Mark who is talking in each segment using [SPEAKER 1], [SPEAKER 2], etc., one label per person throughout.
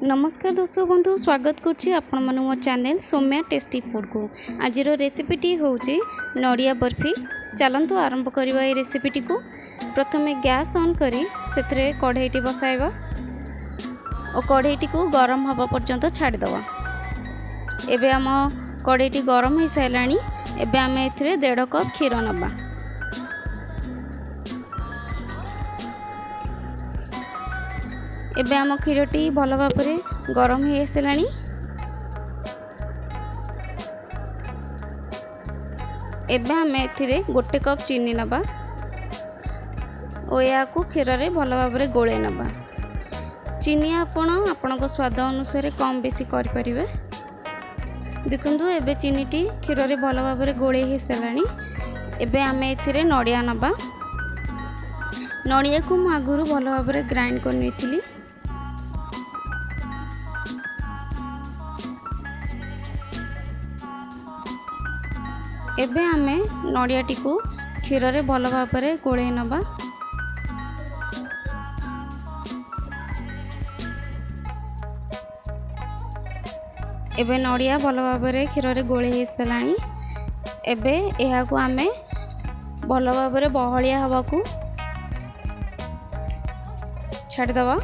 [SPEAKER 1] ନମସ୍କାର ଦର୍ଶକ ବନ୍ଧୁ, ସ୍ୱାଗତ କରୁଛି ଆପଣମାନଙ୍କୁ ମୋ ଚ୍ୟାନେଲ୍ ସୌମ୍ୟା ଟେଷ୍ଟି ଫୁଡ଼କୁ। ଆଜିର ରେସିପିଟି ହେଉଛି ନଡ଼ିଆ ବର୍ଫି। ଚାଲନ୍ତୁ ଆରମ୍ଭ କରିବା ଏହି ରେସିପିଟିକୁ। ପ୍ରଥମେ ଗ୍ୟାସ୍ ଅନ୍ କରି ସେଥିରେ କଢ଼େଇଟି ବସାଇବା ଓ କଢ଼େଇଟିକୁ ଗରମ ହେବା ପର୍ଯ୍ୟନ୍ତ ଛାଡ଼ିଦେବା। ଏବେ ଆମ କଢ଼େଇଟି ଗରମ ହୋଇସାରିଲାଣି। ଏବେ ଆମେ ଏଥିରେ 1.5 କପ୍ କ୍ଷୀର ନେବା। ଏବେ ଆମ କ୍ଷୀରଟି ଭଲ ଭାବରେ ଗରମ ହେଇ ଆସିଲାଣି। ଏବେ ଆମେ ଏଥିରେ 1 କପ୍ ଚିନି ନେବା ଓ ଏହାକୁ କ୍ଷୀରରେ ଭଲ ଭାବରେ ଗୋଳେଇ ନେବା। ଚିନି ଆପଣ ଆପଣଙ୍କ ସ୍ୱାଦ ଅନୁସାରେ କମ୍ ବେଶୀ କରିପାରିବେ। ଦେଖନ୍ତୁ, ଏବେ ଚିନିଟି କ୍ଷୀରରେ ଭଲ ଭାବରେ ଗୋଳେଇ ହେଇସାରିଲାଣି। ଏବେ ଆମେ ଏଥିରେ ନଡ଼ିଆ ନେବା। ନଡ଼ିଆକୁ ମୁଁ ଆଗରୁ ଭଲ ଭାବରେ ଗ୍ରାଇଣ୍ଡ କରିନେଇଥିଲି। ଏବେ ଆମେ ନଡ଼ିଆଟିକୁ କ୍ଷୀରରେ ଭଲ ଭାବରେ ଗୋଳେଇ ନେବା। ଏବେ ନଡ଼ିଆ ଭଲ ଭାବରେ କ୍ଷୀରରେ ଗୋଳେଇ ହେଇସାରିଲାଣି। ଏବେ ଏହାକୁ ଆମେ ଭଲ ଭାବରେ ବହଳିଆ ହେବାକୁ ଛାଡ଼ିଦେବା।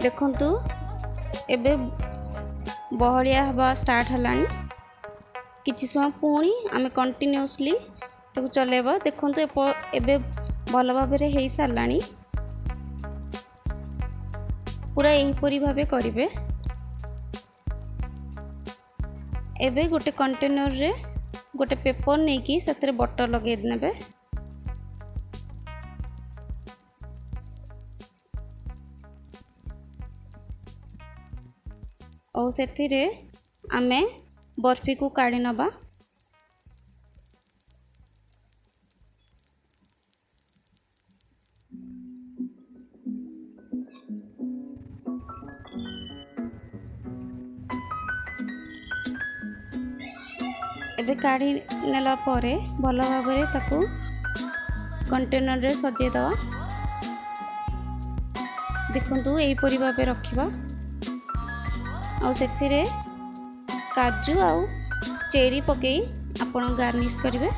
[SPEAKER 1] ଦେଖନ୍ତୁ, ଏବେ ବହଳିଆ ହେବା ଷ୍ଟାର୍ଟ ହେଲାଣି। କିଛି ସମୟ ପୁଣି ଆମେ କଣ୍ଟିନ୍ୟୁଅସଲି ତାକୁ ଚଲାଇବା। ଦେଖନ୍ତୁ, ଏବେ ଭଲ ଭାବରେ ହେଇସାରିଲାଣି। ପୁରା ଏହିପରି ଭାବେ କରିବେ। ଏବେ ଗୋଟେ କଣ୍ଟେନରରେ ଗୋଟେ ପେପର ନେଇକି ସେଥିରେ ବଟର ଲଗାଇ ନେବେ। ଆଉ ସେଥିରେ ଆମେ ବର୍ଫିକୁ କାଢ଼ି ନେବା। ଏବେ କାଢ଼ି ନେଲା ପରେ ଭଲ ଭାବରେ ତାକୁ କଣ୍ଟେନରରେ ସଜେଇ ଦେବା। ଦେଖନ୍ତୁ, ଏହିପରି ଭାବେ ରଖିବା। ଆଉ ସେଥିରେ କାଜୁ ଆଉ ଚେରି ପକାଇ ଆପଣ ଗାର୍ନିସ୍ କରିବେ।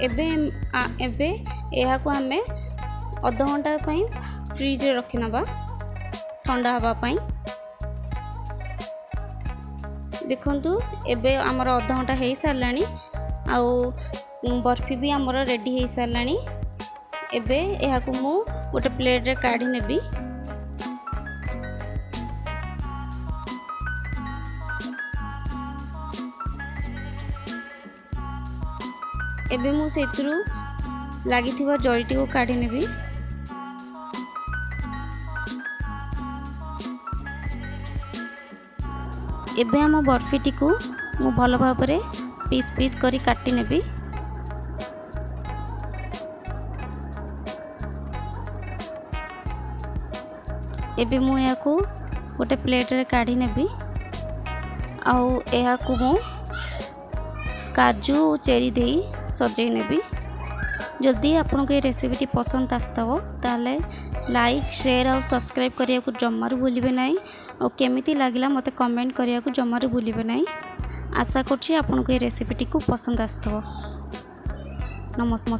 [SPEAKER 1] ଏବେ ଏହାକୁ ଆମେ ଅଧଘଣ୍ଟା ପାଇଁ ଫ୍ରିଜରେ ରଖିନେବା ଥଣ୍ଡା ହେବା ପାଇଁ। ଦେଖନ୍ତୁ, ଏବେ ଆମର ଅଧଘଣ୍ଟା ହେଇସାରିଲାଣି ଆଉ ବର୍ଫି ବି ଆମର ରେଡ଼ି ହେଇସାରିଲାଣି। ଏବେ ଏହାକୁ ମୁଁ ଗୋଟେ ପ୍ଲେଟ୍ରେ କାଢ଼ି ନେବି। ଏବେ ମୁଁ ସେଥିରୁ ଲାଗିଥିବା ଜରିଟିକୁ କାଢ଼ି ନେବି। ଏବେ ଆମ ବର୍ଫିଟିକୁ ମୁଁ ଭଲ ଭାବରେ ପିସ୍ ପିସ୍ କରି କାଟି ନେବି। ଏବେ ମୁଁ ଏହାକୁ ଗୋଟେ ପ୍ଲେଟ୍ରେ କାଢ଼ି ନେବି। ଆଉ ଏହାକୁ ମୁଁ କାଜୁ ଚେରି ଦେଇ ସଜେଇ ନେବି। ଯଦି ଆପଣଙ୍କୁ ଏ ରେସିପିଟି ପସନ୍ଦ ଆସିଥିବ, ତାହେଲେ ଲାଇକ୍, ସେୟାର ଆଉ ସବସ୍କ୍ରାଇବ୍ କରିବାକୁ ଜମାରୁ ଭୁଲିବେ ନାହିଁ। ଆଉ କେମିତି ଲାଗିଲା ମୋତେ କମେଣ୍ଟ କରିବାକୁ ଜମାରୁ ଭୁଲିବେ ନାହିଁ। ଆଶା କରୁଛି ଆପଣଙ୍କୁ ଏ ରେସିପିଟିକୁ ପସନ୍ଦ ଆସିଥିବ। ନମସ୍କାର।